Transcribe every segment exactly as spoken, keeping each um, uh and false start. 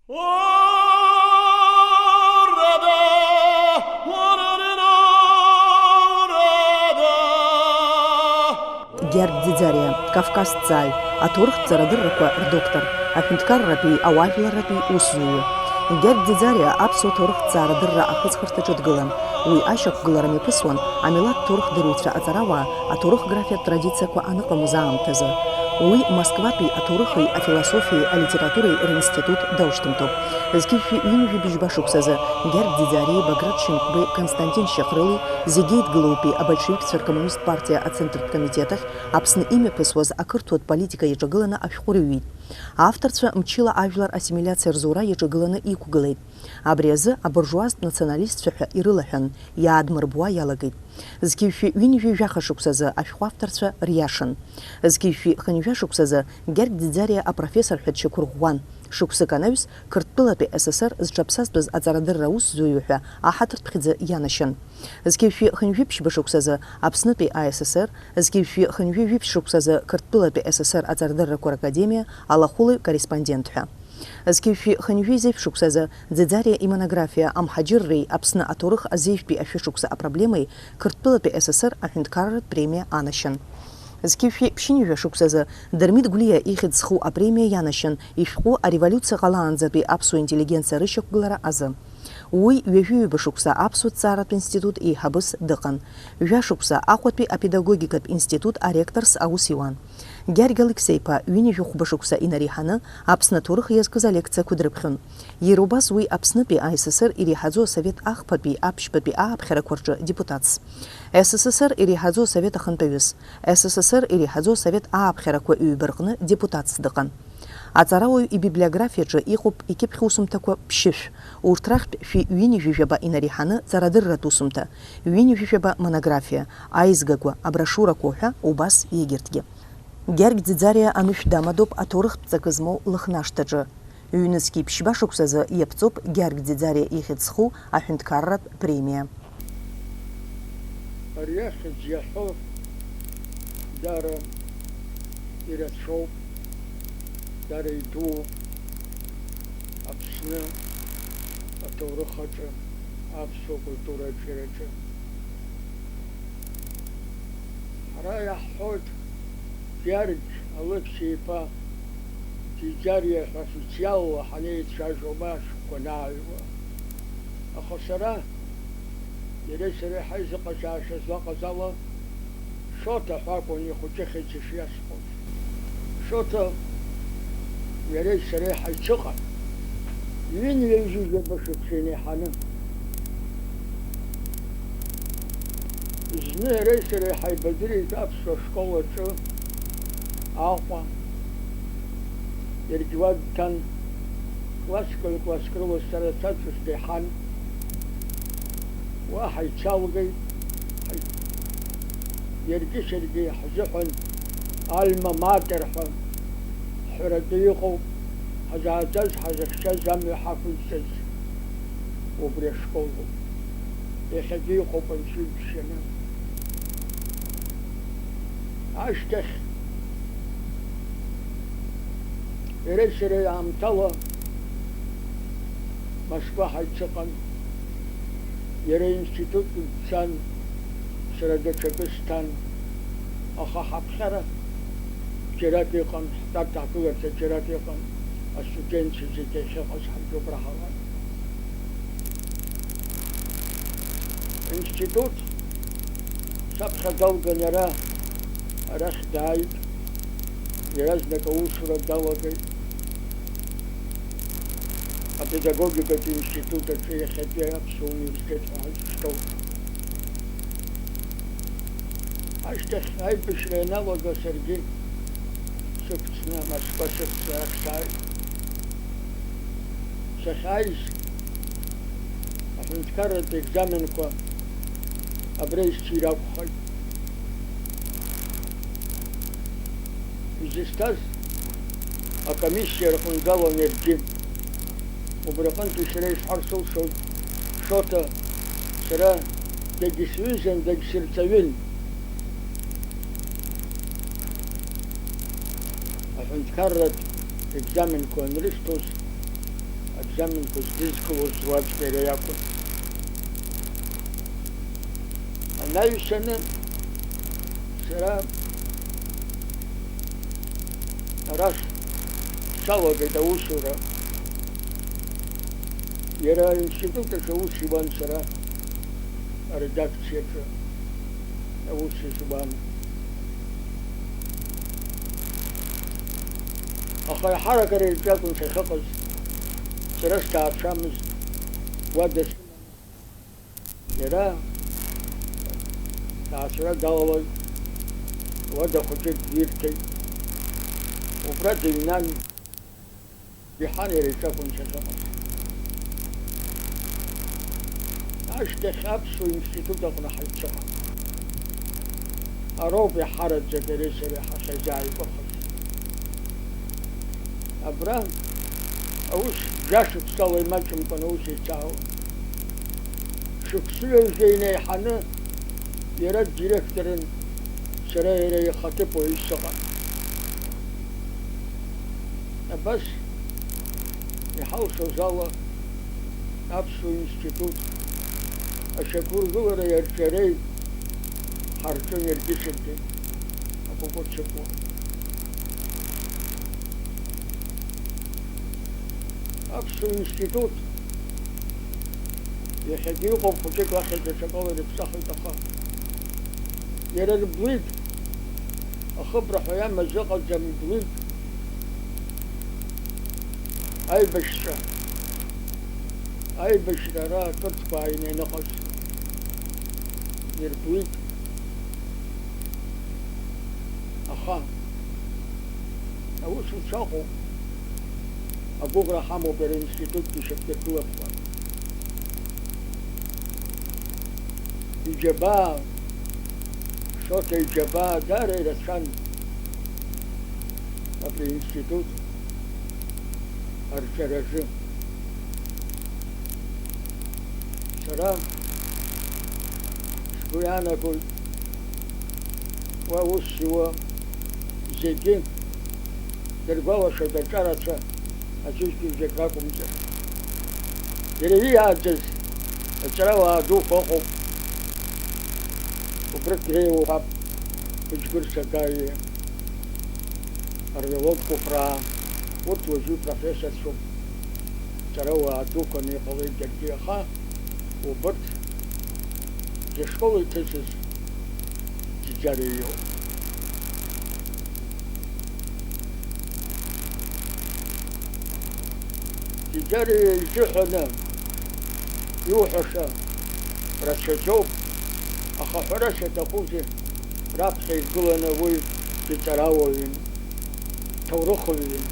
Гьаргь Ӡиӡариа, кавказҭҵааҩ, аҭоурыхтә ҵарадыррақәа рдоктор, аҳәынҭқарратәи ауаажәларратәи усзуҩы. Гьаргь Ӡиӡариа аԥсуа ҭоурыхтә ҵаарадырра ахыҵхырҭаҿы дгылан. Уи ашьақәгылара мҩаԥысуан амилаҭ ҭоурыхдырҩцәа аҵарауаа аҭоурыхграфиатә традициақәа аныҟамыз аамҭазы. Уи Москватәи аҭоурыхи афилософиеи алитературеи ринститут даушьҭымҭоуп. Зқьи жәшәи ҩынҩажәи быжьба шықәсазы Гьаргь Ӡиӡариеи Баграт Шьынқәбеи Константин Шьаҟрылеи зегьы еидгылоупи абольшевикцәа ркоммунисттә партиа ацентртә комитет ахь Аԥсны имҩаԥысуаз ақырҭуатә политика иаҿагыланы ашәҟәы рыҩит. Авторцәа мчыла ажәлар ассимилиациа рзура иаҿагыланы иқәгылеит. Абри азы абуржуазтә националистцәа ҳәа ирылаҳәан, иаадмырбуа иалагеит. Зқьи жәшәи ҩынҩажәи жәаха шықәсазы ашәҟәы авторцәа риашан. Зқьи жәшәи хынҩажәа шықәсазы Гьаргь Ӡиӡариа апрофессор ҳәа дшьақәырӷәӷәан. Шықәсык анаҩс, Қырҭтәылатәи СССР зҽаԥсазтәыз аҵарадырра аусзуҩы ҳәа аҳаҭыртә хьӡы ианашьан. Зқьи жәшәи хынҩажәи ԥшьба шықәсазы Аԥснытәи АССР, зқьи жәшәи хынҩажәи жәиԥшь шықәсазы Қырҭтәылатәи СССР аҵарадыррақәа ракадемиа алахәылаҩ корреспондент ҳәа. Зқьи жәшәи хынҩажәи зеижә шықәсазы Ӡиӡариа имонографиа Амҳаџьырреи Аԥсны аҭоурых азеижәтәи ашәышықәса апроблемеи Қырҭтәылатәи СССР аҳәынҭқарратә премиа анашьан. Зқьи жәшәи ԥшьынҩажәа шықәсазы Дырмит Гәлиа ихьӡ зху апремиа ианашьан ишәҟәы ареволиуциа ҟалаанӡатәи аԥсуа интеллигенциа рышьақәгылара азы. Уи ҩажәи ҩба шықәса аԥсуа ҭҵааратә институт еиҳабыс дыҟан. Жәа шықәса Аҟәатәи апедагогикатә институт аректорс аус иуан. Гьаргь Алықьсеиԥа ҩынҩажәи хәба шықәса инареиҳаны Аԥсны аҭоурых иазкыз алекциақәа дрыԥхьон. Иара убас уи Аԥснытәи АССР иреиҳаӡоу асовет ахԥатәи аԥшьбатәи ааԥхьарақәа рҿы депутатс. СССР иреиҳаӡоу асовет ахантәаҩыс, СССР иреиҳаӡоу асовет ааԥхьарақәа ҩба рҟны депутатс дыҟан. Аҵарауаҩ ибиблиографиаҿы иҟоуп икьыԥхь усумҭақәа ԥшьышә, урҭ рахьтә шәи ҩынҩажәи жәаба инареиҳаны ҵарадырратә усумҭа, ҩынҩажәи жәаба монографиа, аизгақәа, аброшиурақәа уҳәа убас егьырҭгьы. Гьаргь Ӡиӡариа анышә дамадоуп аҭоурыхтә ҵакы змоу Лыхнашҭаҿы. Ҩнызқьи ԥшьба шықәсазы иаԥҵоуп Гьаргь Ӡиӡариа ихьӡ зху аҳәынҭқарратә премиа. Ари ахьӡ иаҳәо дара ирацәоуп, дара идууп Аԥсны аҭоурых аҿы, аԥсуа культура аҿиараҿы. Ҳара иаҳҳәоит, Гьаргь Алықьса-иԥа Ӡиӡариа ҳәа официалла ҳанеицәажәо ма ашәҟәқәа анааҩуа. Аха сара, иареи сареи ҳаизыҟазаашьа злаҟаз ала, Шоҭа ҳәа акәын ихәыҷыхьеит ишиасҳәоз. Шоҭа иареи сареи ҳаицыҟан, ҩынҩажәи жәаба шықәса инеиҳаны. Зны иареи сареи ҳаибадырит аԥсуа школ аҿы Аҟәа. Иаргьы уа дҭан, класск-ҩ класск рыла сара саҵәца деиҳан. Уа ҳаицалгеит, ҳаи-, иаргьы саргьы ҳзыҳәан Альма Матер ҳәа ҳҳәаратәы иҟоуп, ҳазааӡаз, ҳазыхьчаз, амҩа ҳақәызҵаз убри ашкол ауп. Иахьагьы иҟоуп анцәа иџьшьаны. Ашьҭахь иареи сареи аамҭала Москва ҳаицыҟан. Иара институт дцан, сара даҽакы сҭан, аха ҳаԥхьара џьарак иҟан, ҳтәарҭа ҳгыларҭа џьарак иҟан, астудентцәа зегьы ахьыҟаз ҳаргьы убра ҳаҟан. Институт саԥхьа далган иара арахь дааит, иаразнак аусура далагеит. Апедагогикатә институт аҿы иахьатәи аԥсуа университет ҳәа ҳазышьҭоу. Ашьҭахь аибашьра ианалага саргьы сықәҵны Москва сыхьӡ арахь сааит. Сахьааиз, аҳәынҭқарратә екзаменқәа абра исҭир акәхеит. Изысҭаз акомиссиа рҟны далан иаргьы. Убри аҟынтәи сара исҳәар сылшоит, Шоҭа сара дагьсҩызан, дагьсырҵаҩын. Аҳәынҭқарратә екзаменқәа анрысҭоз, Абзаманқәа здызкылоз руаӡәк иара иакәын. Анаҩсаны сара арахь салагеит аусура. Иара аинститут аҿы аус иуан, сара аредакциаҿы аус зуан. Аха аиҳарак ари аҿы акәын сахьыҟаз, сара сҭаацәамызт, уада сыман. Иара ҭаацәара далалоит, уада хәыҷык дирҭеит. Убра дыҩнан. Иҳан иара иҿы акәын сахьыҟаз. Ашьҭахь аԥсуа институт аҟны ҳаицыҟан. Ароуп иаҳараӡак иареи сареи ҳахьазааигәахаз. Абра аус жәашықәсала имаҷымкәан аус еицаауан. Шықәсҩыжәа инеиҳаны иара директорын, сара иара ихаҭыԥуаҩ сыҟан. Абас иҳалшоз ала, аԥсуа институт ашьақәыргылареи арҿиареи ҳарҿын иаргьы саргьы, акәыкәы цыкәуа. Аԥсуа институт иахьагьы иҟоуп, хәыҷык ахьӡ аҽакала ирыԥсахит, аха иара рблит, ахыбра ҳәа иамаз ыҟаӡам, иблит аибашьцәа, аибашьра ара ақырҭқәа ааины ианыҟаз ирблит. Аха аусуцәа ыҟоуп, агәыӷра ҳамоуп иара институтгьы шьақәдыргылап ҳәа. Иџьабаа, Шоҭа иџьабаа даара ирацәан абри аинститут арҿиаразы. Сара сгәы иаанагоит, уа ус иуа зегьы дыргәалашәоит, аҿарацәа аӡәык-ҩыџьак ракәымзар. Иара ииааӡаз аҵарауаа дуқәа ыҟоуп, убрыгь реиуоуп Быџьгәыр Сагаиа, Арвелод Кәыпраа, урҭ уажәы профессорцәоуп, ҵарауаа дуқәаны иҟалеит даргьы, аха убырҭ зышкол иҭыҵыз Џьаџьариа иоуп. Џьаџьариа изыҳәаны иуҳәаша рацәаӡоуп, аха ҳәарас иаҭахузеи, раԥхьа иргыланы уи дҵарауаҩын, ҭоурыхҩҩын.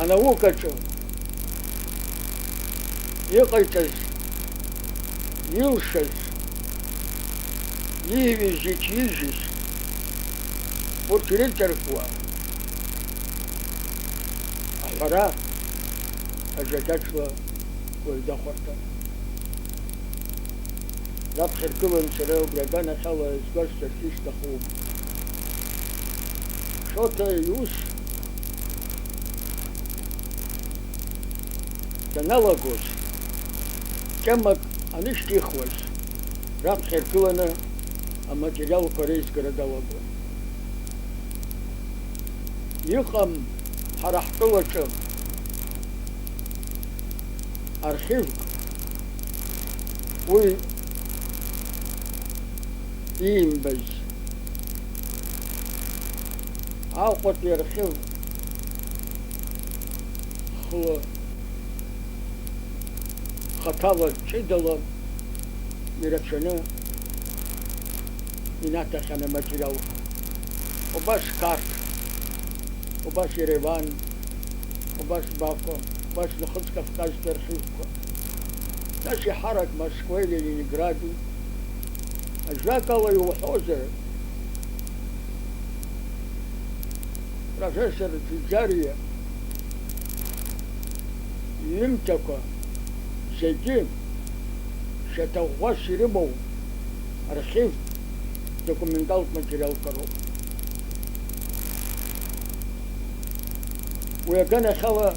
Анаукаҿы иҟаиҵаз, илшаз, ииҩыз, иҭижьыз, урҭ ирыҵаркуа, аҳәара ажадаҿла уаҩ дахәарҭам. Раԥхьа ргылан сара убри аганахьала изгәасҭарц исҭаху. Шоҭа иус даналагоз, ҿамак анышьҭихуаз, раԥхьа иргыланы аматериалқәа реизгара далагон. Иҟам ҳара ҳтәылаҿы архивк, уи иимбаз Аҟәатәи архив хла, хаҭала, ҷыдала ирацәаны инаҭахьан аматериалқәа. Убас Қарҭ, убас Ереван, убас Баку, убас Нхыҵ Кавказтәи архивқәа. Нас иҳарак Москвеи Ленингради. Ажәакала иуҳәозар, профессор Џьаџьариа иҩымҭақәа зегьы шьаҭа ӷәӷәас ирымоу архивтә документалтә материалқәа роуп. Уи аганахьала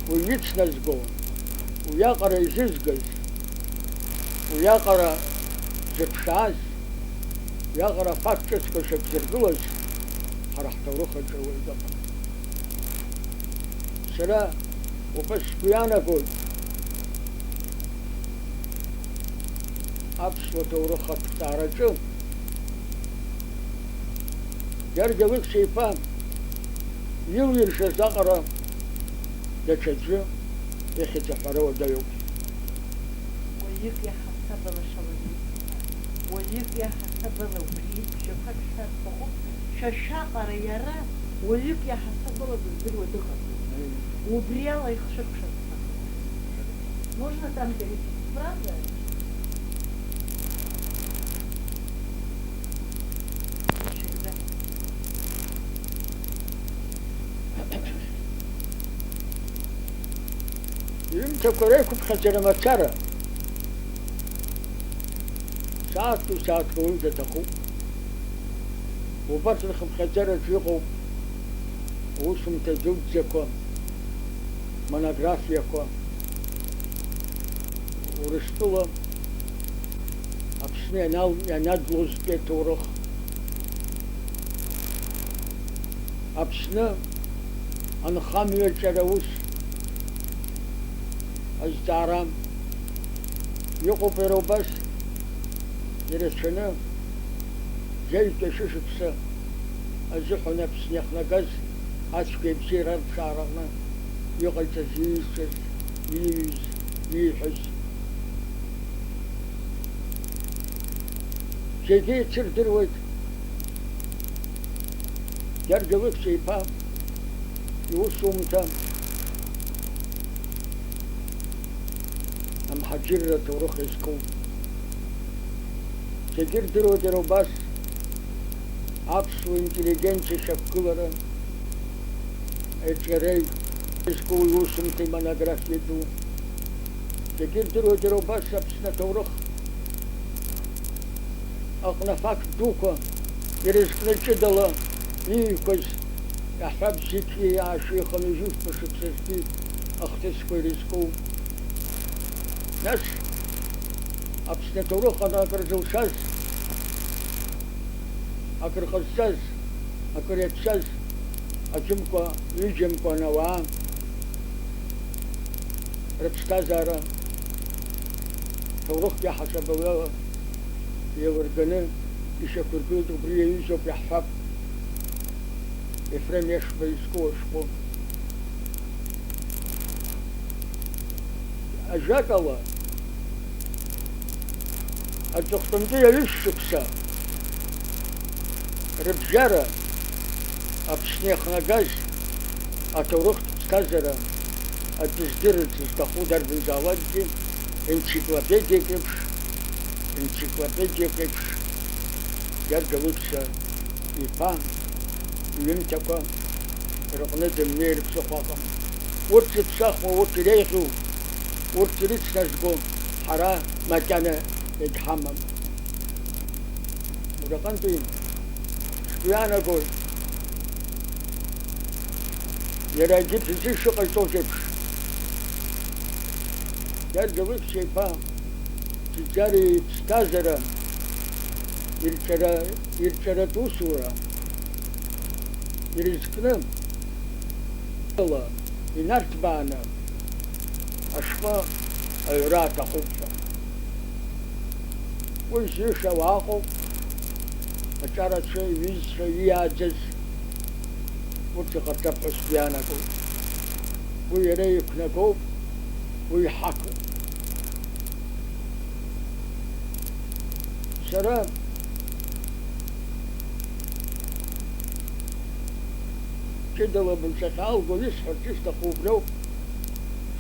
уи ицназго, уиаҟара изызгаз, уиаҟара зыԥшааз, уиаҟара афакт ҿыцқәа шьақәзыргылаз ҳара ҳҭоурых аҿы уаҩ дыҟам. Сара убас сгәы иаанагоит аԥсуа ҭоурых аҭҵаараҿы Гьаргь Алықьса-иԥа илиршаз аҟара даҽаӡәы ихьӡ аҳәара уадаҩуп. Уаҩык иаҳасабала шаланы, уаҩык иаҳасабала убри ибжьақәа шәҳәар сҭахуп, шәа шәаҟара иара уаҩык иаҳасабала дыздыруа дыҟаӡам. Убри ала ихшәыркәшар сҭахуп. Можно там перейти? Правда? Иҩымҭақәа реиқәыԥхьаӡара мацара, сааҭк-ҩ-сааҭк ауаҩы даҭахуп. Убарҭ рхыԥхьаӡараҿы иҟоуп аусумҭа дуӡӡақәа, монографиақәа, Урыстәыла Аԥсны ианал-, ианадлозтәи аҭоурых, Аԥсны анхамҩаҿара аус азҵаара иҟоуп иара убас ирацәаны, жәаҩтәи шәышықәса азыҳәан Аԥсны иахнагаз ацәгьеи абзиеи ралшараҟны иҟаиҵаз, иизҵаз, ииҩыз, ииҳәаз зегьы еицырдыруеит. Гьаргь Алықьса-иԥа иусумҭа амҳаџьырра аҭоурых иазкуп. Зегьы ирдыруеит иара убас аԥсуа интеллигенциа шьақәгылара аҿиареи изку иусумҭеи монографиа ду. Зегьы ирдыруеит иара убас Аԥсны аҭоурых аҟны афакт дуқәа ирызкны ҷыдала ииҩқәаз аҳәа бзиҭ иаашәиханы ҩажәи жәафба шықәса зтәи ахҭысқәа ирызку. Нас Аԥсны аҭоурых аҟны акыр зылшаз, акыр ҟазҵаз, акыр иацәцаз, аӡәымкәа, ҩыџьамкәан ауаа рыԥсҭазаара ҭоурыхтәи аҳасабала еилырганы ишьақәыргылеит, убри иаҩызоуп иаҳҳәап Ефрем Ешба изку ашәҟәы. Ажәакала, аҵыхәтәантәи аҩышә шықәса рыбжьара Аԥсны иахнагаз аҭоурыхтә ԥсҭазаара адәы здырырц зҭаху дарбанзаалакгьы, енциклопедиак еиԥш, енциклопедиак еиԥш, Гьаргь Алықьса иԥа иҩымҭақәа рыҟны дымнеир ԥсыхәа ыҟам. Урҭ зыԥсахуа, урҭ иреиӷьу, урҭ ирыцназго ҳара макьана егьҳамам. Уи аҟынтәи сгәы иаанагоит, иара егьырҭ рзы ишыҟаиҵоз еиԥш, Гьаргь Алықьса-иԥа Џьаџьариа иԥсҭазаара ирҿиара, ирҿиаратә усура ирызкны, ала инарҭбааны ашәҟәы аҩра аҭахуп ҳәа. Уи зҩыша уаа ыҟоуп, аҿарацәа, иҩызцәа, ииааӡаз, урҭ иҟарҵап ҳәа сгәы иаанагоит. Уи иара иқәнагоуп, уи иҳақуп. Сара ҷыдала бынҿахьаалго исҳәарц исҭаху убриоуп.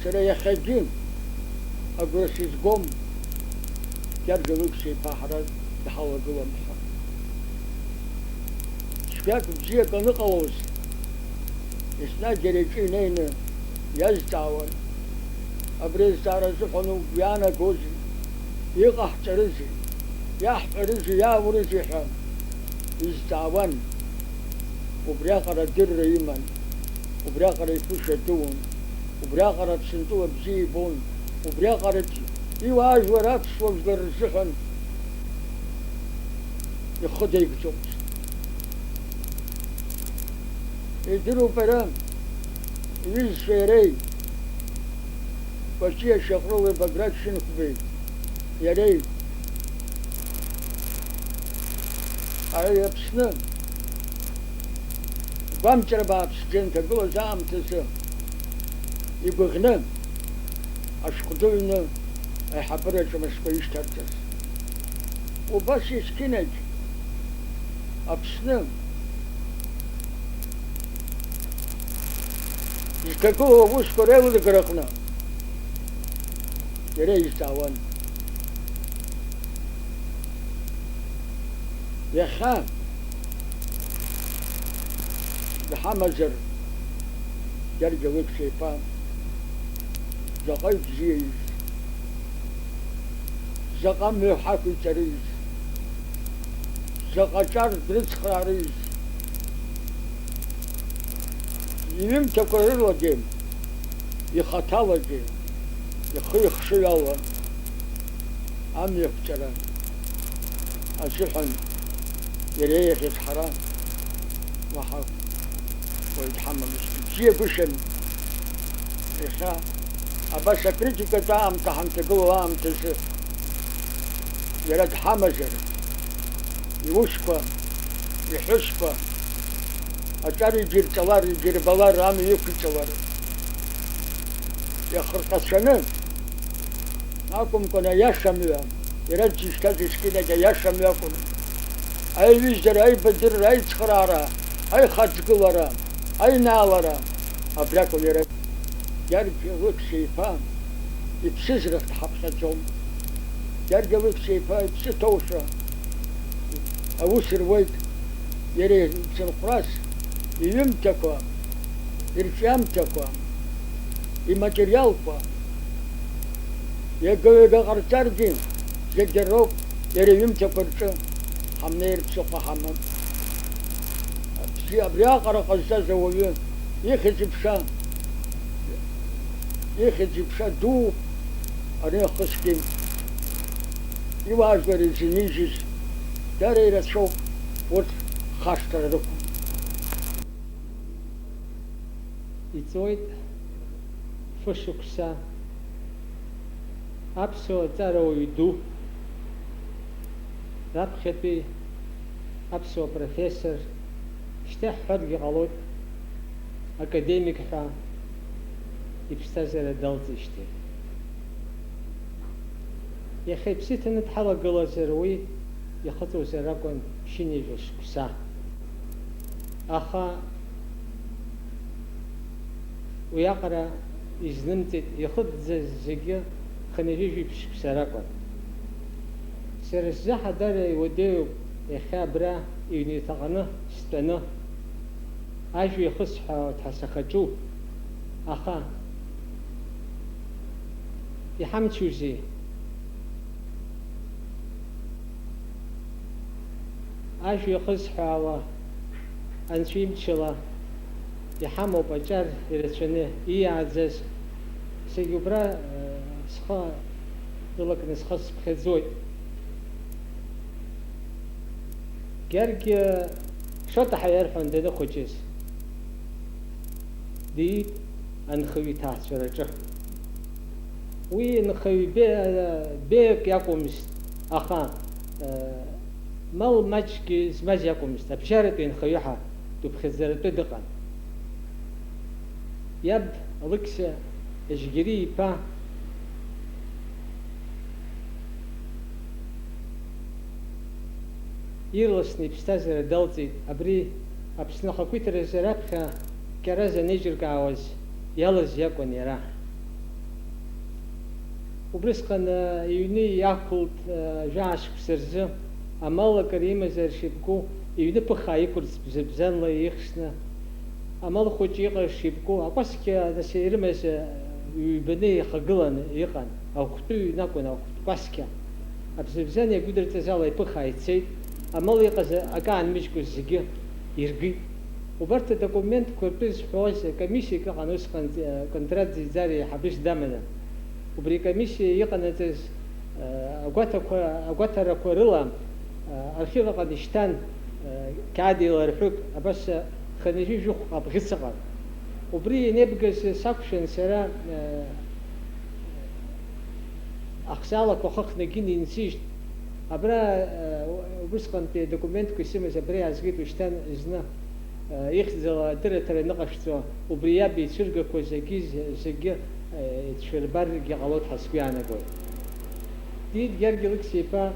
Сара иахьагьы агәра сызгом, Гьаргь Алықьса-иԥа ҳара дҳалагылам ҳәа. Цәгьак бзиак аныҟалоз, еснагь иара иҿы инеины иазҵаауан, абри азҵаара азыҳәан угәы иаанагозеи, иҟаҳҵарызеи, иаҳҳәарызеи, иааурызеи ҳәа изҵаауан. Убриаҟара адырра иман, убриаҟара иԥышәа дууан, убриаҟара Аԥсынтәыла бзиа ибон, убриаҟара иуаажәлар аԥсуа жәлар рзыҳәан ихы деигӡомызт. Идыруп иара, иҩызцәеи иареи, Кәаҷиа Шьаҟрылеи Баграт Шьынқәбеи иареи, ари Аԥсны гәамҵра бааԥс џьанҭагылаз аамҭазы игәаӷьны ашәҟәы ду ҩны аиҳабыраҿы амашқәа ишьҭарҵаз. Убас есқьынагь Аԥсны зҭагылоу аусқәа реилыргараҟны иара изҵаауан. Иахьа иҳамазар, Гьаргь Алықьса-иԥа заҟа ибзиаиз, заҟа мҩа ҳақәиҵариз, заҟа ҿар дрыцхраарыз, иҩымҭақәа рылагьы, ихаҭалагьы, ихы-ихшыҩ ала амҩақәҵара азыҳәан иара иеиӷьыз ҳара уаҳа уаҩ дҳамамызт. Ибзиагәышьан, иахьа абас акритикатә аамҭа ҳанҭагылоу аамҭазы иара дҳамазар, иусқәа, иҳәысқәа, аҿар идирҵалар, идирбалар, амҩа иқәиҵалар, иахырҟьацәаны акәымкәан, аиаша мҩа, иара дзышьҭаз есқьынагь аиаша мҩа акәын. Аиҩызара, аибадырра, аицхыраара, аихаҵгылара, аинаалара, абри акәын иара. Гьаргь Алықьса-иԥа иԥсыжрахь дҳаԥхьаӡом. Гьаргь Алықьса-иԥа иԥсы ҭоушәа аус руеит. Иара ицынхәрас иҩымҭақәа, ирҿиамҭақәа, иматериалқәа, иага-ҩага ҟарҵаргьы, зегь роуп, иара иҩымҭақәа рҿы ҳамнеир ԥсыхәа ҳамам. Абри, абриаҟара ҟазҵаз ауаҩы ихьӡ-иԥша, ихьӡ-иԥша дууп ари ахысгьы. Иуаажәлар изынижьыз дара ирацәоуп, урҭ хашҭра рықәым. Иҵуеит фышықәса аԥсуа ҵарауаҩ ду, раԥхьатәи аԥсуа профессор, шьҭа ҳҳәаргьы ҟалоит, академик ҳәа иԥсҭазаара далҵижьҭеи. Иахьа иԥсы ҭаны дҳалагылазар, уи ихыҵуазар акәын ԥшьынҩажәа шықәса. Аха уиаҟара изнымҵит, ихыҵӡаз зегьы хынҩажәи жәиԥшь шықәса ракәын. Сара сзы ҳәа дара иуадаҩуп, иахьа абра иҩны иҭаҟаны стәаны, ажәа ихысҳәаауеит ҳәа сахьаҿу, аха иҳамчузеи? Ажәа ихызҳәаауа Анцәа имчала иҳамоуп аҿар ирацәаны ииааӡаз. Зегь убра, э, схы рылакны схы сыԥхьаӡоит. Гьаргь Шоҭа ҳәа иарҳәон даныхәыҷыз. Диит анхаҩы иҭаацәараҿы. Уи нхаҩ бе-, беиак иакәмызт, аха, э, мал маҷгьы змаз иакәмызт, абжьаратәи нхаҩы ҳәа дуԥхьаӡаратәы дыҟан. Иаб Алықьса Ежьгьери-иԥа ирласны иԥсҭазаара далҵит, абри Аԥсны ахақәиҭразы раԥхьа Кьараз анеиҿыркаауаз иалаз иакәын иара. Убрысҟан, э, иҩны иақәлт, э, жәаа-шықәса рзы, амал акыр имазар шибгу, иҩны ԥыххаа иқәырц бза-бзанла ихсны, амал хәыҷы иҟаз шибгу, акәасқьа нас ирымаз, э, ҩбаны ихагыланы иҟан, ахәтәы ҩны акәын, ахәтә кәасқьа. Абза-бзан иагәыдырҵаз ала иԥыххаа ицеит, амал иҟаз акы аанмыжькәа зегьы иргеит. Убарҭ адокументқәа ртәы зҳәоз комиссиак ыҟан усҟан, э, Кондрат Ӡиӡариа еиҳабыс даманы. Убри акомиссиа иҟанаҵаз, э, агәаҭақәа, агәаҭарақәа рыла, э, архив аҟны ишьҭан, э, қьаад еиларҳәык, абас, э, хынҩажәи жәохә абӷьыц ыҟан. Убри ианеибгаз сакәшан сара, э, ахсаалақәа хыхны Гина инсыжьт. Абра, э, убысҟантәи адокументқәа исымаз абра иаазгеит ушьҭан зны, э, ихьӡала адырраҭара аныҟашәҵо, убри иаб ицәыргақәа зегьы, зегьы, э, ицәырбаргьы ҟалоит ҳәа сгәы иаанагоит. Диит Георги Алықьса-иԥа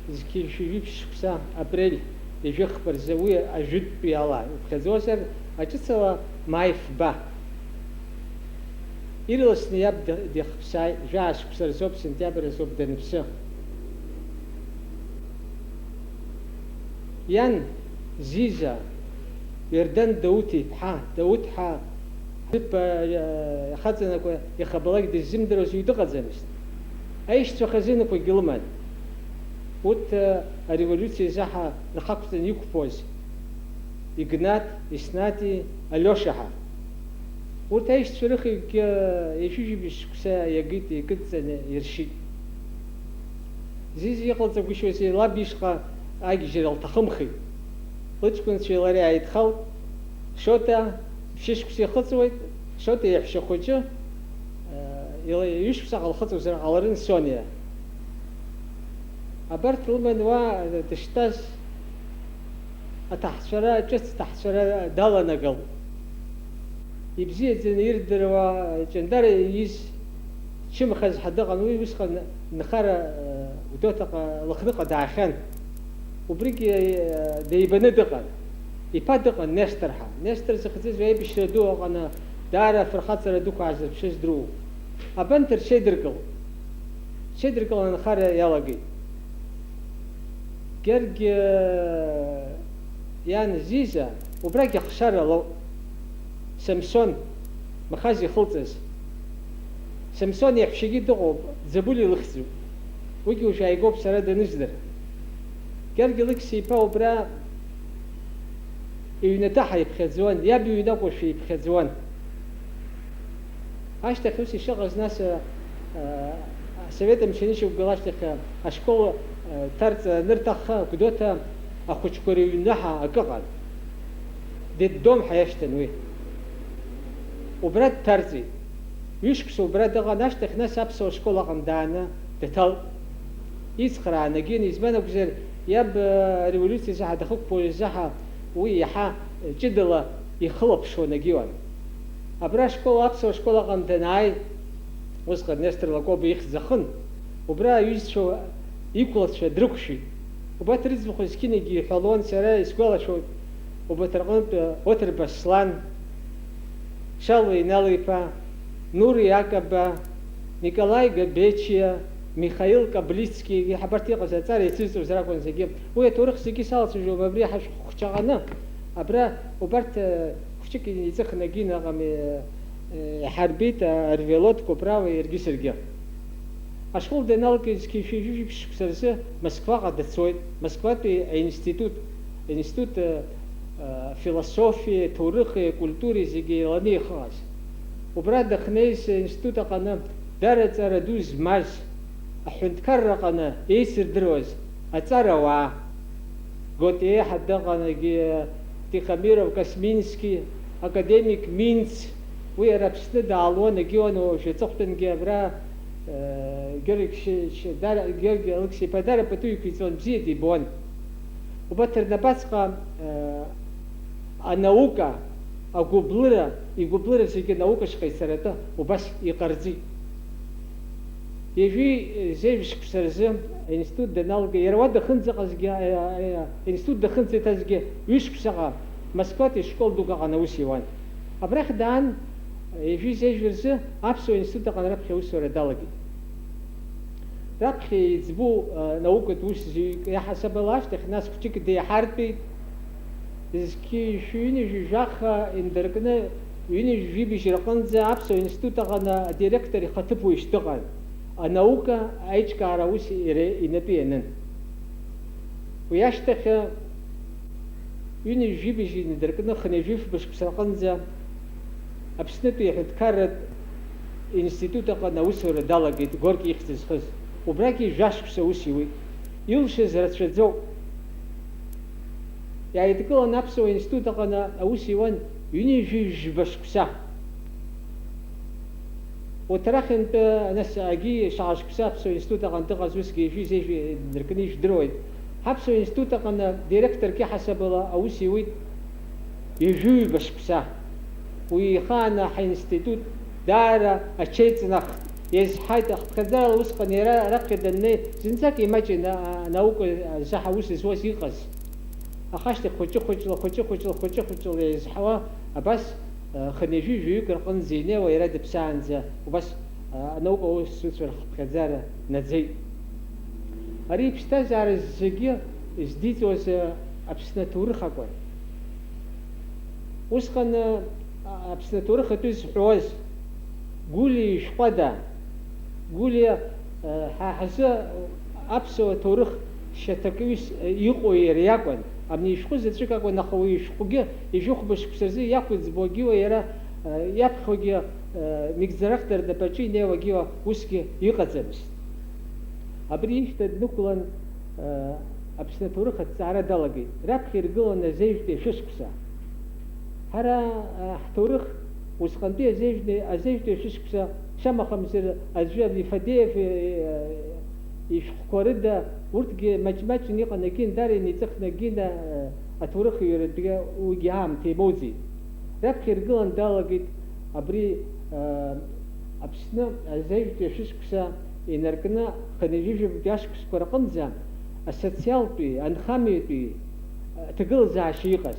зқьи жәшәи жәиԥшь шықәса апрель ҩажәи хԥа рзы уи ажәытәтәи ала иԥхьаӡозар, аҿыцала маи фба. Ирласны иаб д-, дихԥсааит, жәаа шықәса рзоуп, сентиабр азоуп даныԥсы. Иан, Зиза, Иордан Дауҭ-иԥҳа, Дауҭ-ҳа, ҭыԥ, а, ихаҵанакуа, ихабалак дыззымдыруаз уаҩ дыҟаӡамызт. Аишьцәа хазынақәагьы лыман. Урҭ, а, ареволиуциа изаҳа рхақәҵаны иқәԥоз, Игнат, Еснати, Алиоша ҳәа. Урҭ аишьцәа рыхҩыкгьы ҩажәижәибжь шықәса иагеит, икыдҵаны иршьит. Зиза иҟалҵагәышьозеи, лаб ишҟа агьежьра лҭахымхеит. Лыҷкәынцәеи лареи ааидхалт. Шоҭа ԥшьышықәса ихыҵуеит, Шоҭа иаҳәшьа хәыҷы, э, ила-, ҩышықәсаҟа лхыҵуазар ҟаларын Сониа. Абарҭ лыман уа дыштәаз, аҭаҳцәара, ҿыц ҭаҳцәара даланагалт. Ибзиаӡаны ирдыруа, Ҷандар ииз чымхаз ҳәа дыҟан, уи усҟан нхара, э, Гәдоуҭаҟа, Лыхныҟа даахьан. Убригьы, э, деибаны дыҟан. Иԥа дыҟан, Нестор ҳәа. Нестор зыхьӡыз аибашьра ду аҟаны даара афырхаҵара дуқәа аазырԥшыз дроуп. Абанҭ рҽеидыркылт. Рҽеидыркылан анхара иалагеит. Георги иан Зиза убрагь ахшара лоуп. Самсон, Махаз ихылҵыз. Самсон иаҳәшьагьы дыҟоуп, Ӡабули лыхьӡуп. Уигьы уажә ааигәоуп сара даныздыр. Георги Алықьса-иԥа убра иҩнаҭа ҳаиԥхьаӡон, иаб иҩны акәушәа иԥхьаӡон. Ашьҭахь ус ишыҟаз, нас, а, а, асовет амчы анышьақәгыла ашьҭахь, а, ашкол, а, ҭарҵа анырҭахха, Гәдоуҭа ахәыҷқәа рыҩны ҳәа акы ыҟан. Детдом ҳәа иашьҭан уи. Убра дҭарҵеит. Ҩышықәса убра дыҟан, ашьҭахь нас аԥсуа школ аҟны дааны даҭалт. Ицхраа нагин, избан акәзар, иаб, э, ареволиуциа заҳа дахықәԥо изаҳа уи иаҳа, э, ҷыдала ихылаԥшуа нагиуан. Абра ашкол, аԥсуа школ аҟны данааи, усҟан Нестор Лакоба ихьӡ ахын, убра аҩызцәа иқәлацәа дрықәшәеит. Убарҭ рыӡбахә зқьынагьы иҳәалон, сара исгәалашәоит, убарҭ рҟынтә Оҭырба Аслан, Шалва Инал-иԥа, Нури Акаба, Николаи Габечиа, Михаил Каблицки, иҳабарҭ иҟаз аҵара иацызҵоз ракәын зегьы. Уи аҭоурых зегьы салацәажәом абри ҳашәҟәқәа ҟаны. Абра убарҭ, э, хәыҷык иҵыхны агьина ыҟами, э, иҳарбеит, э, арвелодқәа, право, иаргьы саргьы. Ашкол даналга зқьи жәшәи жәиԥшь шықәса рзы Москваҟа дцоит, Москватәи аинститут, аинститут, э, э, философиеи, ҭоурыхи, акультуреи зегьы еиланы ихыҟаз. Убра дахьнеиз аинститут аҟны дара ҵара ду змаз, аҳәынҭқарра аҟны еицырдыруаз аҵарауаа, Готиа ҳәа дыҟан, егьи Тихомиров, Космински, академик Минц, уи иара Аԥсны даалуан, егьиуан уажә аҵыхәтәангьы абра, э, Георги Шьи-, Шьи-, Дара-, Георги Алықьса-иԥа дара пату иқәиҵон, бзиа дибон. Убарҭ рнапаҵҟа, э, анаука, агәыблыра, игәыблыра зегьы анаукаҿ ҟаиҵаратәы убас иҟарҵеит. Ҩажәи зежә шықәса рзы аинститут даналга, иара уа дахынӡаҟазгьы, а, а, а, аинститут дахынӡаиҭазгьы ҩышықәсаҟа Москватәи школ дук аҟан аус иуан. Абрахь даан, ҩажәи зежә рзы Аԥсуа институт аҟан раԥхьа аусура далагеит. Раԥхьа иӡбоу, а, наукатә усзуҩык иаҳасабала ашьҭахь, нас хәҷык деиҳартәеит. Зқьи жәшәи ҩынҩажәи жәаха инаркны, ҩынҩажәи жәибжь рҟынӡа Аԥсуа институт аҟны адиректор ихаҭыԥуаҩ дыҟан, анаука аиҿкаара аус иара инапы ианын. Уи ашьҭахь Ҩынҩажәи жәибжь инадыркны хынҩажәи фба шықәса рҟынӡа Аԥснытәи аҳәынҭқарратә институт аҟны аусура далагеит Горки ихьӡ зхыз. Убрагьы жәашықәса аус иуит. Илшаз рацәаӡоуп. Иааидкылан Аԥсуа институт аҟны аус иуан ҩынҩажәи жәба шықәса. Урҭ арахьынтәи, нас, агьи шаҟа шықәса Аԥсуа институт аҟны дыҟаз, усгьы ҩажәи зежәи ныркны ижәдыруеит. Ҳаԥсуа институт аҟны директорк иҳасабала аус иуит ҩажәи ҩба шықәса. Уи ихааны ҳаинститут даара аҽеиҵнахт, иазҳаит, ахыԥхьаӡарала усҟан иара раԥхьа даннеи, зынӡак имаҷын а-, анаука азы ҳаус зуаз иҟаз. Аха ашьҭахь хәыҷы-хәыҷла, хәыҷы-хәыҷла, хәыҷы-хәыҷла еизҳауа абас, э, хынҩажәи жәаҩык рҟынӡа инеиуа иара дыԥсаанӡа убас, э, анаука аусзуҩцәа рхыԥхьаӡара наӡеит. Ари иԥсҭазаара зегьы издиҵоз, э, Аԥсны аҭоурых акәын. Усҟан, э, Аԥсны аҭоурых атәы зҳәоз Гулиа ишәҟәада, Гулиа, э, ҳа ҳзы аԥсуа ҭоурых шьаҭакҩыс, э, иҟоу иара иакәын. Абни ишәҟәы заҵәык акәын, аха уи ишәҟәгьы ҩажәи хәба шықәса рзы иақәыӡбо агьиуа иара, э, иаԥхьогьы, э, мигӡарахда рнапаҿы инеиуа агьиуа усгьы иҟаӡамызт. Абри ишьҭа днықәлан, э, Аԥсны аҭоурых аҭҵаара далагеит. Раԥхьа иргылан азеижәтәи ашәышықәса. Ҳара, а, ҳҭоурых усҟантәи азеижәтәи, азеижәтәи ашәышықәса, шамахамзар аӡәы абри Фадеев, э, ишәҟәқәа рыда, урҭгьы маҷ-маҷын иҟан, егьи даара инеиҵыхны, егьи, э, аҭоурых иҩратәгьы уигьы аамҭа имоуӡеит. Раԥхьа иргылан далагеит абри, э, Аԥсны азеижәтәи ашәышықәса инаркны хынҩажәи жәабатәи ашықәсқәа рҟынӡа асоциалтәи, анхамҩатәи, аҭагылазаашьа иҟаз.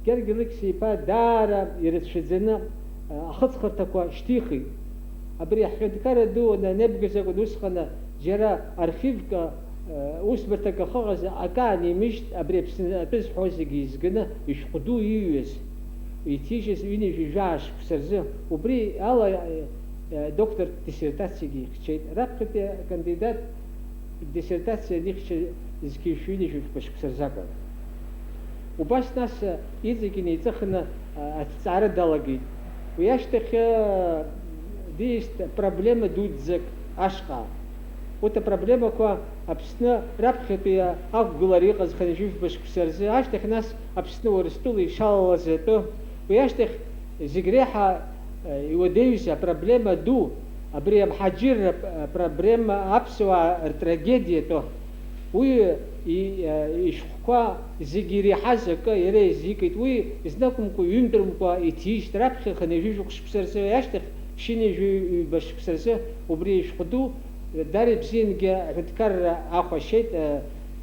Георги Алықьса-иԥа даара ирацәаӡаны, а, ахыҵхырҭақәа шьҭихит. Абри аҳәынҭқарра ду анеибгаз акәын усҟан џьара архивк, а, усбарҭак ахыҟаз акы аанимыжьт, абри Аԥсны атәы зҳәо зегьы изганы ишәҟә ду иҩыз, иҭижьыз ҩынҩажәи жәаа шықәса рзы. Убри ала, а, доктортә диссертациагьы ихьчеит. Раԥхьатәи акандидат диссертациа анихьча зқьи жәшәи ҩынҩажәи жәаба шықәса рзы акәын. Убас нас иҵегь инеиҵыхны, а, аҭҵаара далагеит. Уи ашьҭахь, а, диист проблема дуӡӡак ашҟа. Урҭ апроблемақәа Аԥсны раԥхьатәи ақәгылара иҟаз хынҩажәи жәаба шықәса рзы, ашьҭахь нас Аԥсны Урыстәыла ишалалаз атәы, уи ашьҭахь зегь реиҳа, э, иуадаҩыз апроблема ду, абри амҳаџьырра п-, проблема, аԥсуаа ртрагедиа атәы. Уи и-, э, ишәҟәқәа зегьы иреиҳаз акы иара изикит. Уи зныкымкәа, ҩынтәымкәа иҭижьт, раԥхьа хынҩажәи жәохә шықәса рзы, ашьҭахь ԥшьынҩажәи ҩба шықәса рзы убри ишәҟә ду, даара ибзиангьы аҳәынҭқарра ахәашьеит, э,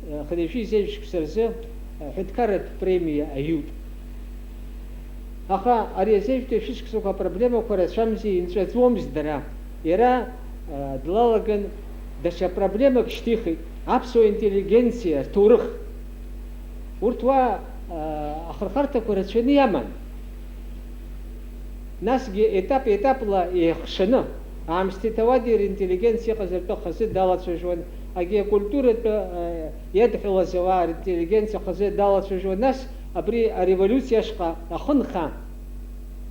э, хынҩажәи зежә шықәса рзы, э, аҳәынҭқарратә премиа аиут. Аха ари азеижәтәи ашәышықәсақәа апроблемақәа рацәамзи, инҵәаӡомызт дара. Иара, а, длалаган даҽа проблемак шьҭихит, аԥсуа интеллигенциа рҭоурых. Урҭ уа, а, ахырхарҭақәа рацәаны иаман. Насгьы етап-етапла еихшаны, аамсҭеи ҭауади ринтеллигенциа иҟаз ртәы хазы далацәажәон, агьи акультуратә, а, иадҳәалаз ауаа ринтеллигенциа хазы далацәажәон, нас абри ареволиуциа ашҟа ахы нха,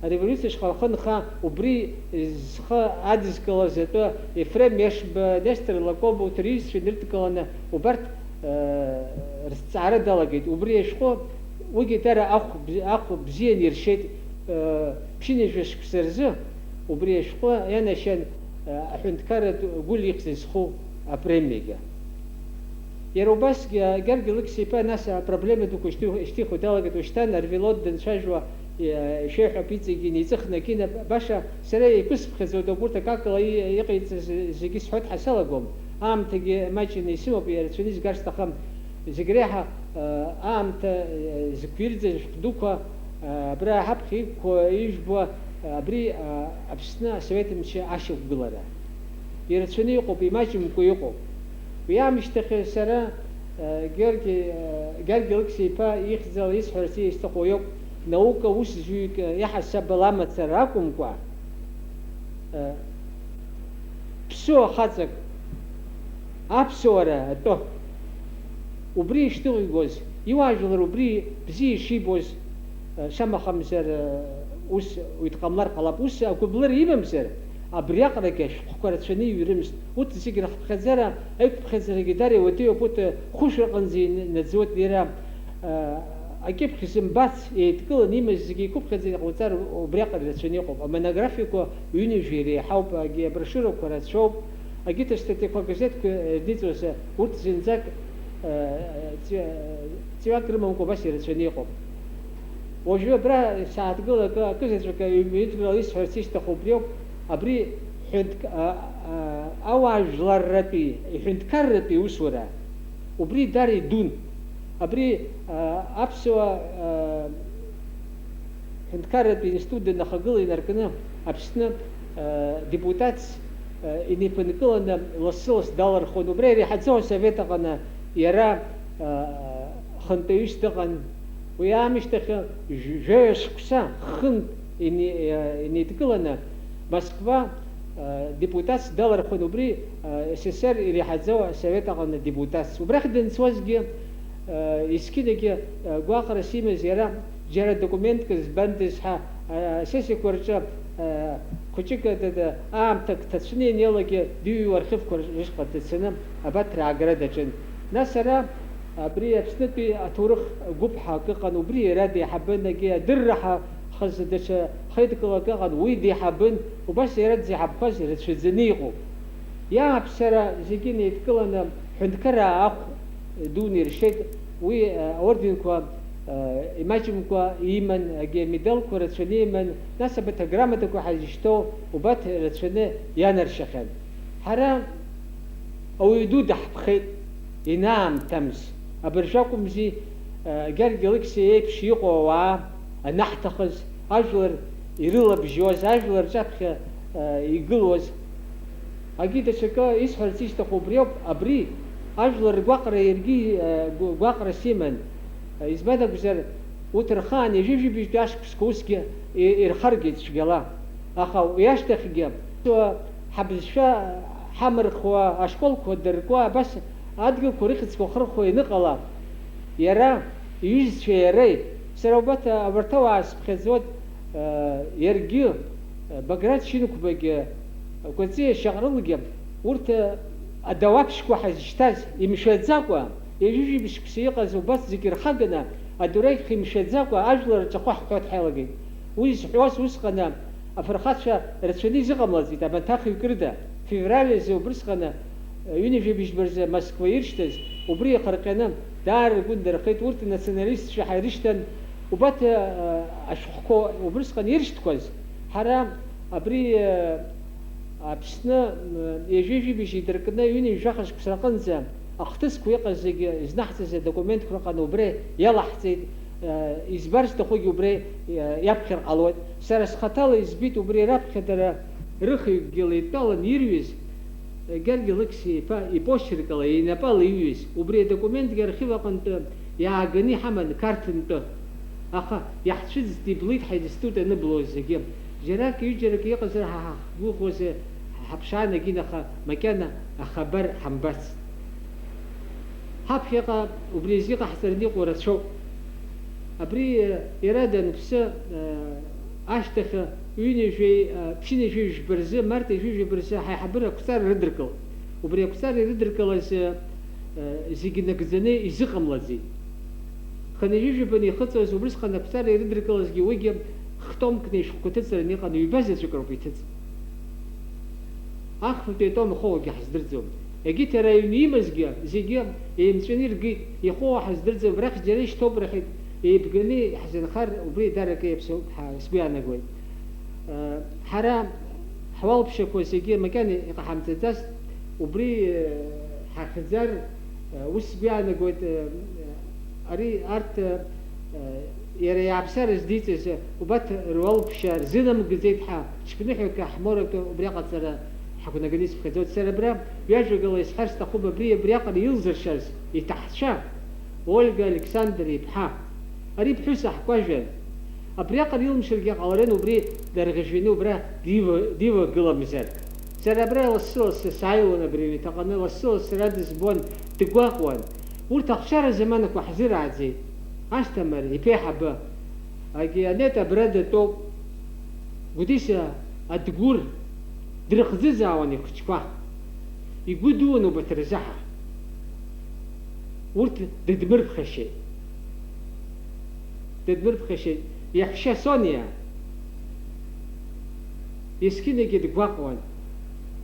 ареволиуциа ашҟа ахы нха, убри зхы адызкылаз атәы Ефрем Ешба, Нестор Лакоба урҭ рҩызцәа инырдкыланы убарҭ, э, рызҵаара далагеит. Убри ашәҟәы, уигьы дара ахә бзи-, ахә бзианы иршеит, э, ԥшьынҩажәа шықәса рзы убри ашәҟәы ианашьан, э, аҳәынҭқарратә гәыла ихьӡ зху апремиагьы. Иара убасгьы, Георги Алықьса-иԥа нас апроблема дуқәа шьҭихуа далагеит, ушьҭан Арвелод данцәажәо, э, ишәеиҳәап, иҵегьы инеиҵыхны акина, баша сара иқәысԥхьаӡоит, агәырҭа какала и-, иҟаиҵаз зегьы сҳәоит ҳәа салагом, аамҭагьы маҷны исымоуп, ирацәаны изгар сҭахым. Зегь реиҳа, э, аамҭа, э, зықәирӡыз ашәҟә дуқәа, э, абра ҳаԥхьа иқәқәа ижәбо, э, абри, э, Аԥсны асовет мчы ашьақәгылара. Ирацәаны иҟоуп, имаҷымкәа иҟоуп. Уи аамышьҭахь сара, э, Георги, э, Георги Алықьса-иԥа ихьӡала исҳәарц исҭаху иоуп, наука усзуҩык, э, иаҳасабала амацара акәымкәа, э, ԥсуа хаҵак аԥсуара атәы убри ишҭыхигоз, Иуаажәлар убри бзиа ишибоз, шамахамзар, ус уи дҟамлар ҟалап. Ус агәыблыра имамзар, абриаҟарагьы ашәҟәқәа рацәаны иҩрымызт. Урҭ зегьы рыхыԥхьаӡара, аиқәыԥхьаӡарагьы дара иуадаҩуп, урҭ хәышә рҟынӡа инаӡоит иара, акьыԥхь зымбац еидкыланы имаз зегьы иқәыԥхьаӡа иҟауҵар убриаҟара ирацәаны иҟоуп. Амонографиақәа ҩынҩажәа иреиҳауп, агьи аброшиурақәа рацәоуп. Агьыҭ астатиақәа агазеҭқәа ирдиҵоз, урҭ зынӡак, э, ҵи-, ҵиҩак рымамкәа убас ирацәаны иҟоуп. Уажәы абра сааҭгыла акы, акызаҵәык ҩынтәрала исҳәарц исҭаху убриоуп, абри ҳәынҭк-, а, а, ауаажәларратәи, иҳәынҭқарратәи иусура, убри дара идун. Абри, а, аԥсуа, а, Ҳәынҭқарратә институт данахагыла инаркны Аԥсны, э, депутатс, э, инеиԥынкыланы лассы-ласс далырхуан. Убра иреиҳаӡоу асовет аҟны иара, э, хантәаҩыс дыҟан. Уи аамышьҭахь жә-, жәаҩа шықәса хынтә ине-, э, инеидкыланы Москва, э, депутатс далырхуан. Убри, э, С С Р иреиҳаӡоу асовет аҟны депутатс. Убрахь данцозгьы, э, есқьынагьы, э, гәаҟрас имаз иара, џьара документк збандаз ҳәа, а, асессиақәа рҿы, а, хәыҷык, а, д-, д-, аамҭак ҭацәны ианеилакгьы дыҩуа архивқәа рышҟа дцаны абарҭ раагара даҿын. Нас ара абри Аԥснытәи аҭоурых гәыԥ ҳәа акы ыҟан, убри иара деиҳабын, егьи адырра ҳәа хазы даҽа хеидкылак ыҟан, уи деиҳабын, убас иара дзеиҳабқәаз рацәаӡаны иҟоуп. Иааԥсара зегьы неидкыланы, ҳәынҭқараа ахә дуны иршеит. Уи, э, аорденқәа, э, имаҷымкәа иман, егьи амедалқәа рацәаны иман, нас абарҭ аграмотақәа ҳазышьҭоу убарҭ рацәаны ианаршьахьан. Ҳара ауаҩ ду даҳԥхеит, инаамҭамз. Абыржәы акәымзи, э, Гьаргь Алықьса иеиԥш иҟоу ауаа анаҳҭахыз, ажәлар ирылабжьоз, ажәлар рҿаԥхьа, э, игылоз. Агьи даҽакы исҳәарц исҭаху убри ауп, абри ажәлар ргәаҟра иаргьы, э, гәы-, гәаҟрас иман. Э, избан акәзар, урҭ рхаан ҩажәи жәибжьтәи ашықәсқәа усгьы и-, ирхаргеит цәгьала. Аха уи ашьҭахьгьы, ҳабызшәа ҳамырхуа, ашколқәа дыркуа, абас адгьылқәа рыхьӡқәа хырхуа ианыҟала, иара, иҩызцәеи иареи, сара убарҭ, абарҭ ауаа сыԥхьаӡоит, э, иаргьы, э, Баграт Шьынқәбагьы, Кәаҵиа Шьаҟрылгьы, урҭ, э, адауаԥшьқәа ҳазышьҭаз, имшәаӡакәа, ҩажәи жәибжь шықәса иҟаз убарҭ зегьы рхаганы, адырҩегьх имшәаӡакәа ажәлар рҿахәы ҳҳәо дҳалагеит. Уи зҳәоз усҟаны афырхацәа рацәаны изыҟамлаӡеит, абанҭ ахҩык рыда. Февраль азы убрысҟаны, ҩынҩажәи быжьба рзы Москва иршьҭыз, убри иахырҟьаны даара ргәы нырхеит, урҭ националистцәа ҳәа ирышьҭан, убарҭ, э, ашәҟәқәа убрысҟан иршьҭқәаз, ҳара абри, э, Аԥсны, э, ҩажәи жәибжь идыркны ҩынҩажәи жәаха шықәса рҟынӡа ахҭысқәа иҟаз зегьы изнаҳҵаз адокументқәа рҟны убри иалаҳҵеит, э, избар сҭахугьы убри, э, иаԥхьар ҟалоит. Сара схаҭала избеит убри раԥхьа дара рыхҩыкгьы леидтәалан ирҩыз, Гьаргь Алықьса-иԥа ипочерк ала, инапала иҩыз, убри адокументгьы архив аҟынтәы иааганы иҳаман Қарҭынтәы. Аха иаҳцәыӡит, иблит ҳаинститут аныблуаз зегьы. Џьарак, ҩыџьарак иҟазар ҳа ҳахгәыӷуазар, ҳаԥшаанагеит, аха макьана ахабар ҳамбацт. Ҳаԥхьаҟа убри азы иҟаҳҵараны иҟоу рацәоуп. Абри, э, иара данԥсы, э, ашьҭахь ҩынҩажәеи, э, ԥшьынҩажәи жәба рзы, март ҩажәи жәаба рзы ҳаиҳабыра ақәҵара рыдыркылт. Убри ақәҵара ирыдыркылаз, э, э, зегьы нагӡаны изыҟамлаӡеит. Хынҩажәи жәабаны ихыҵуаз убрысҟан ақәҵара ирыдыркылазгьы уигьы хтомкны ишәҟәқәа ҭыҵраны иҟан, ҩба заҵәык роуп иҭыҵ. Ахԥатәи атом ахоугьы ҳаздырӡом. Егьырҭ араион имазгьы зегьы еимҵәаны иргеит, ихоу ҳаздырӡом, рахь џьара ишьҭоуп рҳәеит, еибганы иаҳзынхар убри еидарак еиԥшуп ҳәа сгәы иаанагоит. Ҳара ҳуалԥшьақәа зегьы макьана иҟаҳамҵаӡацт, убри ҳахьӡар, ус сгәы иаанагоит, ари арҭ, иара иааԥсара здиҵаз убарҭ руалԥшьа рзынамгаӡеит ҳәа, ҽԥныҳәак ҳморатәы убри аҟаҵара ҳақәнаганы исԥхьаӡоит. Сара абра ҩажәагала исҳәар сҭахуп абри, абриаҟара илзыршаз иҭаҳцәа, Ольга Александр-иԥҳа. Ари ԥҳәыс аҳкәажәан. Абриаҟара илымшаргьы ҟаларын, убри дарӷьажәҩаны убра дива-, дивагыламзар. Сара абра лассы-лассы сааиуан абри аҩнаҭаҟны, лассы-лассы сара дызбон, дгәаҟуан. Урҭ ахшара заманақәа ҳзырааӡеит. Асҭамыр иԥеиҳабы, Агианет абра датәоуп. Гәдиса Адгәыр дрыхӡыӡаауан ихәыҷқәа. Игәы дууан убарҭ рзыҳәа. Урҭ дыдмырԥхашьеит. Дыдмырԥхашьеит. Иаҳәшьа Сониа. Есқьынагьы дгәаҟуан.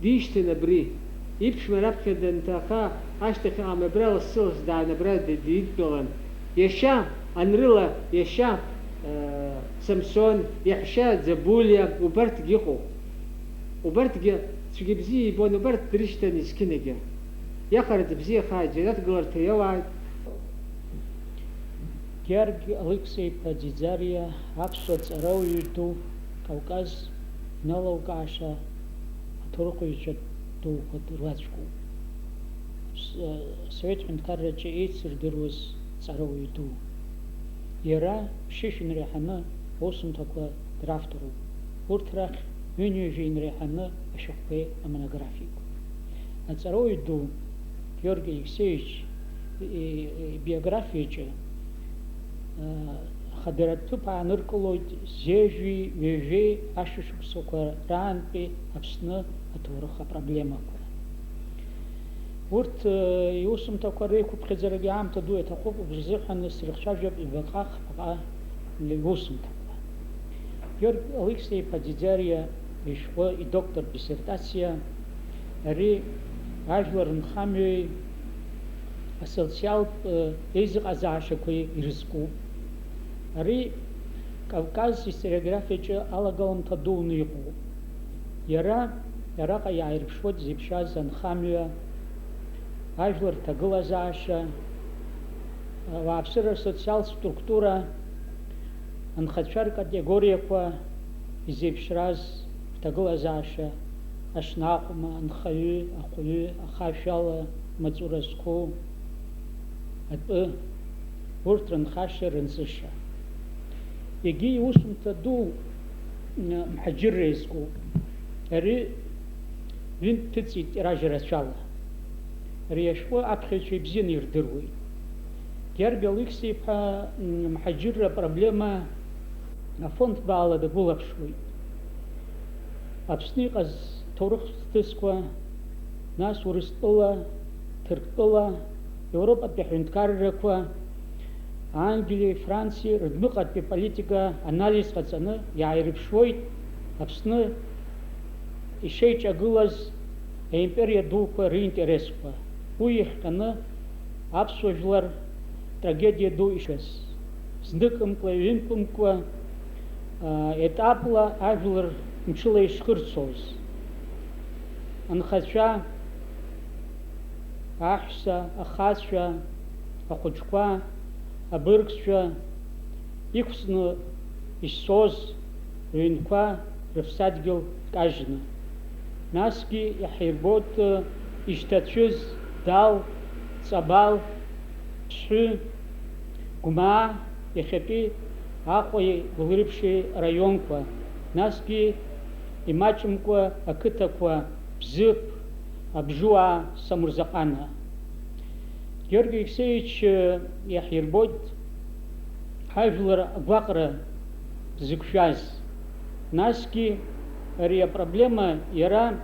Дишьҭын абри. Иԥшәма раԥхьа данҭаха, ашьҭахь ҟам абра лассы-ласс даан абра ди-, дидтәалан. Иашьа Анрыла, иашьа, э, Самсон, иаҳәшьа Ӡабулиа, убарҭгьы ыҟоуп. Убарҭгьы цәгьа-бзиа ибон, убарҭ дрышьҭан есқьынагьы. Иахараӡа бзиахааит, џьанаҭ гыларҭа иауааит. Георги Алықьса-иԥа Ӡиӡариа аԥсуа ҵарауаҩы ду, Кавказ иналукааша аҭоурыхҩҩцәа дуқәа дрылацәгоуп. Аԥс-, Асовет ҳәынҭқарраҿы еицырдыруаз ҵарауаҩы ду. Иара ԥшьышә инреиҳаны аусумҭақәа дравторуп. Урҭ рахь ҩынҩажәа инреиҳаны ашәҟәқәеи амонографиақәеи. Аҵарауаҩ ду Георги Алексеевич и-, и-, ибиографиаҿы, а, ахадаратә ҭыԥ ааныркылоит зежәи ҩажәеи ашәышықәсақәа раантәи Аԥсны аҭоурых апроблемақәа. Урҭ, э, иусумҭақәа реиқәыԥхьаӡарагьы аамҭа ду иаҭахуп, убри азыҳәан срыхцәажәап ҩбаҟа-хԥаҟа иусумҭақәа. Георги Алықьса-иԥа Ӡиӡариа ишәҟәы, идоктортә диссертациа, ари ажәлар рынхамҩеи асоциалтә, э, еизыҟазаашьақәеи ирызкуп. Ари Кавказ историографиаҿы алагаламҭа дуны иҟоуп. Иара араҟа иааирԥшуеит зеиԥшраз анхамҩа, ажәлар рҭагылазаашьа, ауааԥсыра рсоциалтә структура, анхацәа ркатегориақәа, изеиԥшраз рҭагылазаашьа, ашнаҟәма, анхаҩы, ахәҩы, ахашәала, амаҵура зқәу, атәы, урҭ рынхашьа, рынҵыша. Егьи иусумҭа ду, м, мҳаџьырра иазкуп. Ари ҩынтә ҭыҵит тираж рацәала. Ари ашәҟәы аԥхьаҩцәа ибзианы ирдыруеит. Георги Алықьса-иԥа, м, мҳаџьырра апроблема афонд баала дагәылаԥшуеит. Аԥсны иҟаз ҭоурыхтә хҭысқәа, нас Урыстәыла, Ҭырқәтәыла, Европатәи аҳәынҭқаррақәа, Англиеи Франциеи рыдмыҟатәи политика анализ ҟаҵаны иааирԥшуеит Аԥсны ишеиҿагылаз аимпериа дуқәа ринтересқәа. Уи иахҟьаны аԥсуа жәлар трагедиа ду ишаз, зныкымкәа, ҩынтәымкәа, а, етапла ажәлар мчыла ишхырцоз, анхацәа, аҳәса, ахацәа, ахәыҷқәа, абыргцәа иқәҵны ишцоз рыҩнқәа рыԥсадгьыл кажьны. Насгьы иаҳирбоит, э, ишьҭацәыз Дал, Ҵабал, Ԥсҳәы, Гәмаа, иахьатәи Аҟәеи Гәылрыԥши раионқәа, насгьы имаҷымкәа ақыҭақәа Бзыԥ, Абжуаа, Самырзаҟана. Георги Алексеевич, э, иаҳирбоит ҳажәлар агәаҟра зықәшәаз. Насгьы ари апроблема иара,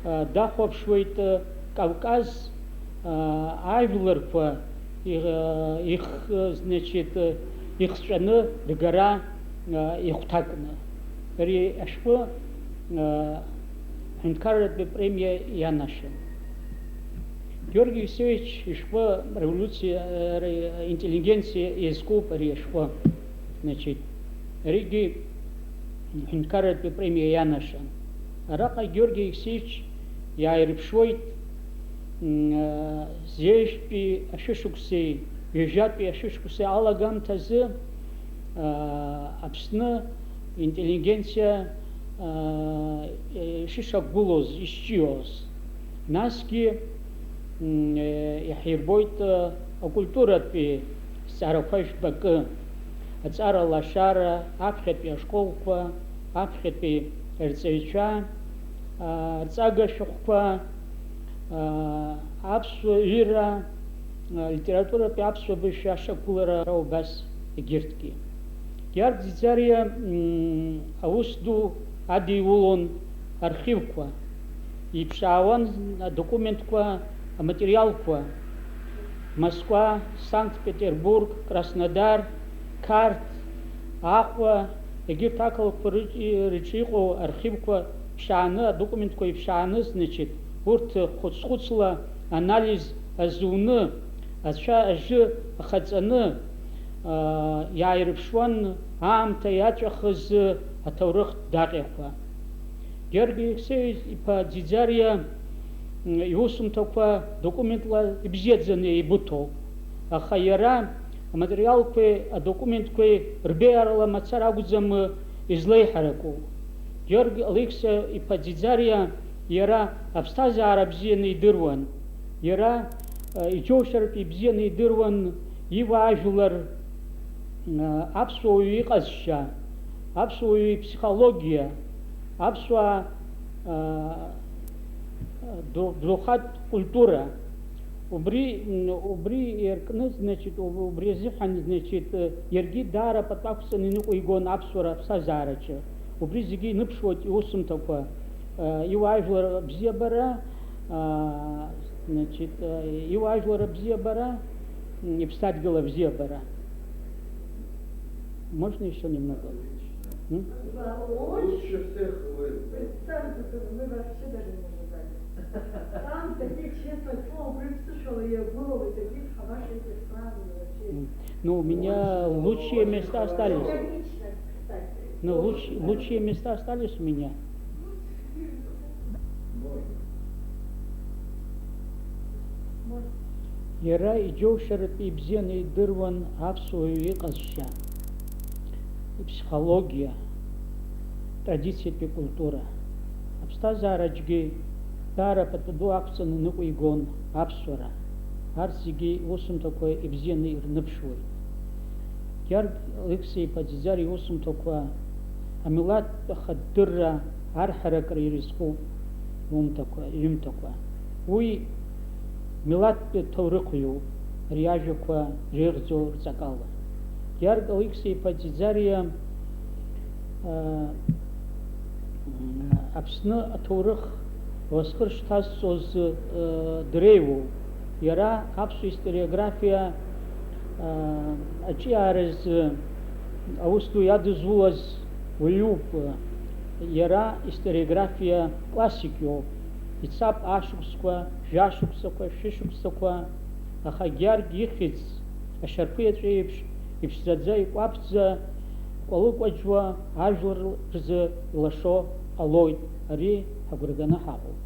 а, дахәаԥшуеит, а, Кавказ, а, ажәларқәа, и-, а, их-, значит, а, ихҵәаны ргара, а, ихәҭакны. Ари ашәҟәы, а, ҳәынҭқарратәи премиа ианашьан. Георги Алексеевич ишәҟәы револиуциа, э, ре-, интеллигенциа иазкуп ари ашәҟәы. Значит, аригьы ҳәынҭқарратәи премиа ианашьан. Араҟа Георги Алексеевич иааирԥшуеит, м, э, зежәтәи ашәышықәсеи ҩажәатәи ашәышықәсеи алагамҭазы, э, Аԥсны интеллигенциа, э, ишышагәылоз, ишҿиоз. Насгьы, м, э, иаҳирбоит, э, акультуратәи зҵаарақәа жәбакы, аҵара лашара, аԥхьатәи ашколқәа, аԥхьатәи арҵаҩцәа, а, арҵага шәҟәқәа, а, аԥсуа ҩыра, Алитературатәи аԥсуа бызшәа ашьақәгылара убас егьырҭгьы. Георги Ӡиӡариа, мм, аус ду адиулон архивқәа, иԥшаауан адокументқәа, аматериалқәа, Москва, Санкт-Петербург, Краснодар, Қарҭ, Аҟәа, егьырҭ ақалақәа рыҿ-, рҿы иҟоу архивқәа ԥшааны, адокументқәа иԥшааны, значит, урҭ хәыц-хәыцла анализ азуны, ацәа-ажьы ахаҵаны, аа, иааирԥшуан аамҭа иаҵәахыз аҭоурыхтә даҟьақәа. Георги Алексеевич-иԥа Ӡиӡариа, м, иусумҭақәа документла ибзиаӡаны еибыҭоуп, аха иара аматериалқәеи адокументқәеи рбеиарала мацара акәӡам излеиҳараку. Георги Алықьса-иԥа Ӡиӡариа иара аԥсҭазаара бзианы идыруан. Иара, э, иџьоушьартә ибзианы идыруан иуаажәлар, э, аԥсуа уаҩы иҟазшьа, аԥсуа уаҩы иԥсихологиа, аԥсуаа, э, ду-, духатә культура. Убри, м, убри иаркны, значит, уб-, убри азыҳәан, значит, э, иаргьы даара пату ақәҵаны иныҟәигон аԥсуара аԥсҭазаараҿы. Убри зегьы иныԥшуеит иусумҭақәа, э, иуаажәлар абзиабара, а, значит, э, иуаажәлар абзиабара, м, иԥсадгьыл абзиабара. Можно ещё немного? М? Лучше всех вы. Представьте, мы вообще даже не ожидали. Там такие, честное слово, вы слышала, я голову таких хороших стран вообще. М. Ну, у меня лучшие места остались. Логично, кстати. Ну, луч-, лучшие места остались у меня. Иара иџьоушьартә ибзианы идыруан аԥсуаҩы иҟазшьа, иԥсихологиа, традициатәи культура. Аԥсҭазаараҿгьы даара пату ду ақәҵаны ныҟәигон аԥсуара. Арҭ зегьы иусумҭақәа ибзианы ирныԥшуеит. Георги Алықьса-иԥа Ӡиӡариа иусумҭақәа амилаҭтә ахатә дырра арҳаракра ирызкуп иумҭақәа, иҩымҭақәа. Уи милаҭтәи ҭоурыхҩуп, ари ажәақәа реиӷьӡоу рҵакала. Георги Алықьса-иԥа Ӡиӡариа, а, Аԥсны аҭоурых уасхыр шҭазҵоз, э, дреиуоуп. Иара аԥсуа историографиа, э, аҿиааразы аус ду иадызулаз уаҩуп. Иара историографиа классик иоуп. Ицап ашықәсқәа, жәашықәсақәа, шәышықәсақәа, аха Георги ихьӡ ашьарԥы иаҵәа еиԥш иԥшӡаӡа, икәаԥӡа, икәалыкәаџьуа ажәлар рзы илашо ҟалоит, ари ҳагәра ганы ҳаҟоуп.